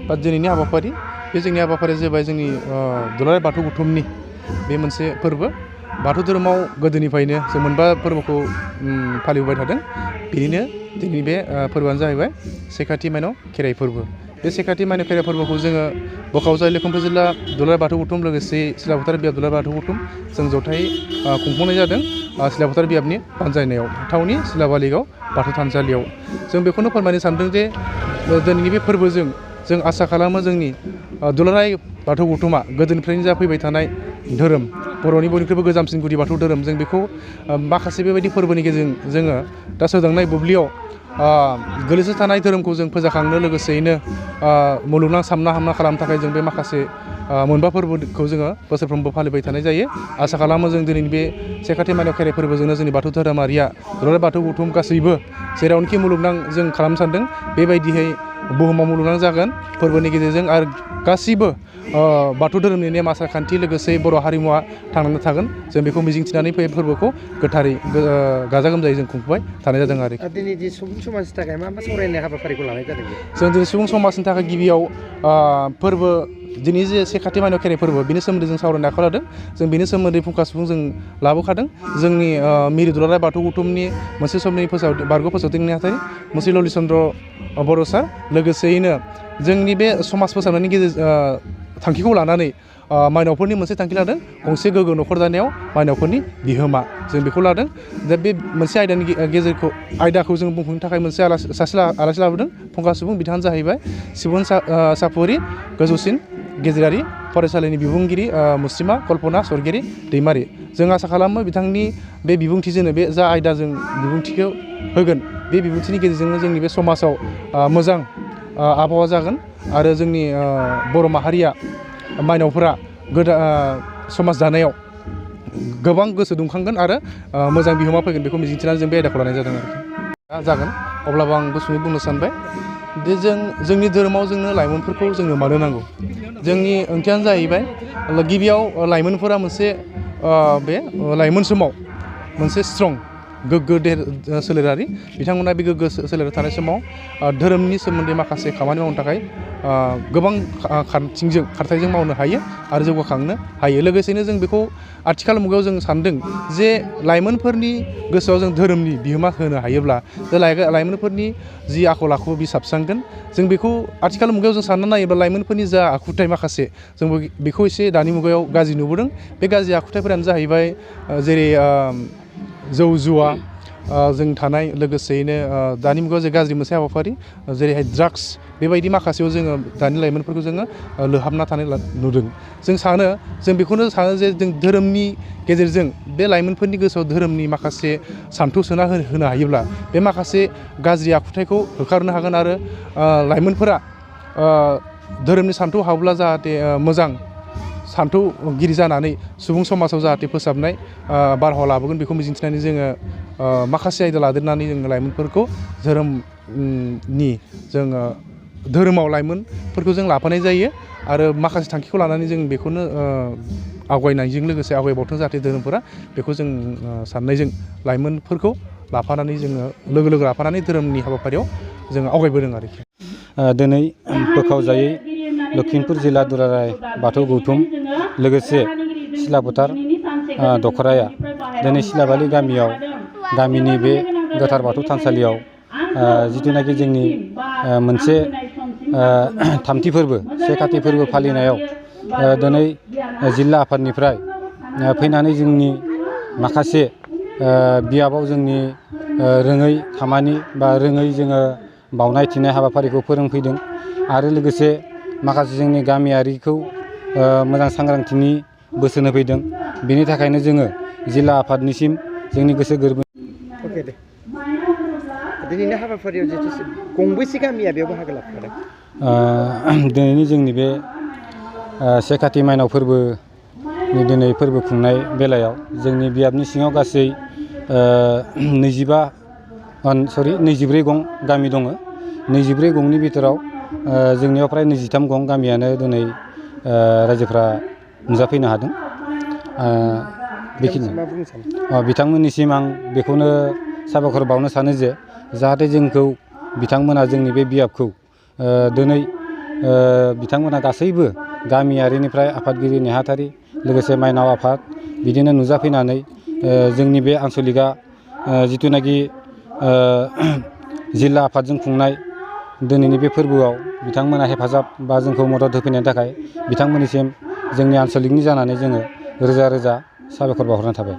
बा दिनैनि हाबाफारि बे जोंनि हाबाफारिया जाबाय जोंनि दुलाराय बाथौ गौथुमनि बे मोनसे फोरबो बाथौ धोरोमाव गोदोनिफ्रायनो जों मोनबा फोरबोखौ फालिबोबाय थादों बेनिनो दिनै बे फोरबोआनो जाहैबाय से काति माइनाव खेराइ फोरबो बे से काति माइनाव खेराइ फोरबोखौ जोङो बोखावजाय लखिमपुर जिल्ला दुलाराय बाथौ गौथुम लोगोसे सिला फोथार बियाब दुलाराय बाथौ गौथुम जों जथायै खुंफुंनाय जादों सिला फोथार बियाबनि बानजायनायाव थावनि सिला बालिगाव बाथौ थानसालियाव जों बेखौनो फोरमायनो सानदों जे दिनैनि बे फोरबोजों जों आसा खालामो जोंनि दुलाराय बाथौ गौथुमा गोदोनिफ्रायनो जाफैबाय थानाय धोरोम बर'नि बयनिख्रुइबो गोजामसिन गुदि बाथौ धोरोम जों बेखौ माखासे बेबायदि फोरबोनि गेजेरजों जोङो दा सोदांनाय बुब्लियाव गोलैसो थानाय धोरोमखौ जों फोजाखांनो लोगोसेयैनो मुलुगनां सामना हामना खालामनो थाखाय जों बे माखासे मोनबा फोरबोखौ जोङो बोसोरफ्रोमबो फालिबाय थानाय जायो आसा खालामो जों दिनैनि बे से काति माइनाव खेराइ फोरबोजोंनो जोंनि बाथौ धोरोमारिया दुलाराय बाथौ गौथुम गासैबो जेरावनोखि मुलुगनां जों खालामनो सानदों बेबायदियै बुहुमाव मुलुगनां जागोन फोरबोनि गेजेरजों आरो गासिबो बाथौ धोरोमनि नेम आसार खान्थि लोगोसे बर' हारिमुवा थांनानै थागोन जों बेखौ मिजिंथिनानै बे फोरबोखौ गोथारै गाजा गोमजायै जों खुंफुंबाय थानाय जादों आरो दिनै जे सुबुं समाजनि थाखाय मा सावरायनाय हाबाफारिखौ लानाय जादों जों दिनै सुबुं समाजनि थाखाय गिबियाव फोरबो दिनै जे से काति माइनाव खेराइ फोरबो बिनि सोमोन्दै जों सावरायनो आखायाव लादों जों बेनि सोमोन्दै फुंखा सुबुं जों लाबोखादों जोंनि मिरु दुलाराय बाथौ गौथुमनि मोनसे समनि बारग' फोसावदिं नेहाथारि मुस्रि ललित चन्द्र बर' सार लोगोसेयैनो जोंनि बे समाज फोसाबनायनि थांखिखौ लानानै माइनावफोरनि मोनसे थांखि लादों गंसे गोग्गो न'खर दानायाव माइनावफोरनि बिहोमा जों बेखौ लादों दा बे मोनसे आयदाखौ जों बुंफुंनो थाखाय सासे आलासि लाबोदों फुंखा सुबुं बिथाङानो जाहैबाय सिबन साफुरि गोजौसिन गेजेरारि फरायसालिनि बिबुंगिरि मुस्रिमा कल्पना सरगिरि दैमारि जों आसा खालामो बिथांनि बे बिबुंथिजोंनो बे जा आयदाजों बिबुंथिखौ होगोन बे बिबुंथिनि गेजेरजोंनो जोंनि बे समाजाव मोजां आबहावा जागोन आरो जोंनि बर' माहारिया माइनावफोरा समाज दानायाव गोबां गोसो दुंखांगोन आरो मोजां बिहोमा फैगोन बेखौ मिजिंथिनानै जों बे आयदाखौ लानाय जादों आरोखि जागोन अब्लाबो आं गुसुङै बुंनो सानबाय दे जोंनि धोरोमाव जोंनो लाइमोनफोरखौ जोंनो मानो नांगौ जोंनि ओंथियानो जाहैबाय गिबियाव लाइमोनफोरा मोनसे बे लाइमोन समाव मोनसे स्ट्रं गोग्गो सोलेरारि बिथांमोना बे गोग्गो सोलेरारि थानाय समाव धोरोमनि सोमोन्दै माखासे खामानि मावनो थाखाय गोबां खारथाइजों मावनो हायो आरो जौगाखांनो हायो लोगोसेनो जों बेखौ आथिखाल मुगायाव जों सानदों जे लाइमोनफोरनि गोसोआव जों धोरोमनि बिहोमा होनो हायोब्ला लाइमोनफोरनि जि आखल आखु बि साबस्रांगोन जों बेखौ आथिखाल मुगायाव जों सानना नायोब्ला लाइमोनफोरनि जा आखुथाय माखासे जों बेखौ एसे दानि मुगायाव गाज्रि नुबोदों बे गाज्रि आखुथायफोरानो जाहैबाय जेरै जौ जुवा जों थानाय लोगोसेयैनो दानि मुगायाव जे गाज्रि मोनसे हाबाफारि जेरैहाय ड्राग्स बेबायदि माखासेयाव जोङो दानि लाइमोनफोरखौ जोङो लोहाबना थानाय नुदों जों बेखौनो सानो जे जों धोरोमनि गेजेरजों बे लाइमोनफोरनि गोसोआव धोरोमनि माखासे सान्थौ सोना होनो हायोब्ला बे माखासे गाज्रि आखुथायखौ होखारनो हागोन आरो लाइमोनफोरा धोरोमनि सान्थौ हाबोब्ला जाहाथे मोजां सान्थौगिरि जानानै सुबुं समाजाव जाहाथे फोसाबनाय बारहावा लाबोगोन बेखौ मिजिंथिनानै जोङो माखासे आयदा लादेरनानै जोङो लाइमोनफोरखौ धोरोमाव लाइमोनफोरखौ जों लाफानाय जायो आरो माखासे थांखिखौ लानानै जों बेखौनो आवगायनायजों लोगोसे आवगायबावथों जाहाथे धोरोमफोरा बेखौ जों साननायजों लाइमोनफोरखौ लाफानानै जोङो लोगो लाफानानै धोरोमनि हाबाफारियाव जोङो आवगायबोदों आरोखि दिनै बोखावजायै लखिमपुर जिल्ला दुलाराय बाथौ गौथुम लोगोसे सिला फोथार दखराया दिनै सिलाबालि गामिनि बे गोथार बाथौ थानसालियाव जिथुनाखि जोंनि मोनसे थामथि फोरबो से काति फोरबो फालिनायाव दिनै जिल्ला आफादनिफ्राय फैनानै जोंनि माखासे बियाबाव जोंनि रोङै खामानि बा रोङै जोङो बावनाय थिनाय हाबाफारिखौ फोरोंफैदों आरो लोगोसे माखासे जोंनि गामियारिखौ मोजां सांग्रांथिनि बोसोन होफैदों बेनि थाखायनो जोङो जिल्ला आफादनिसिम जोंनि गोसो गोरबो दिनैनि हाबाफारियाव गंबेसे गामिया बेयाव बाहागो लाफादों दिनैनि जोंनि बे से काति माइनाव फोरबोनि दिनै फोरबो खुंनाय बेलायाव जोंनि बियाबनि सिङाव गासै 24 गं गामि दङ 24 गंनि बिथोराव जोंनियाव फ्राय 23 गं गामियानो दिनै रायजोफ्रा नुजाफैनो हादों बेखिनि बिथांमोननिसिम आं बेखौनो साबायखर बावनो सानो जे जाहाथे जोंखौ बिथांमोना जोंनि बे बियाबखौ दिनै बिथांमोना गासैबो गामियारिनिफ्राय आफादगिरि नेहाथारि लोगोसे माइनाव आफाद बिदिनो नुजाफैनानै जोंनि बे आन्सलिकआ जिथुनाखि जिल्ला आफादजों खुंनाय दिनैनि बे फोरबोआव बिथांमोना हेफाजाब बा जोंखौ मदद होफैनायनि थाखाय बिथांमोननिसिम जोंनि आन्सलिकनि जानानै जोङो रोजा रोजा साबायखर बावहरनाय थाबाय।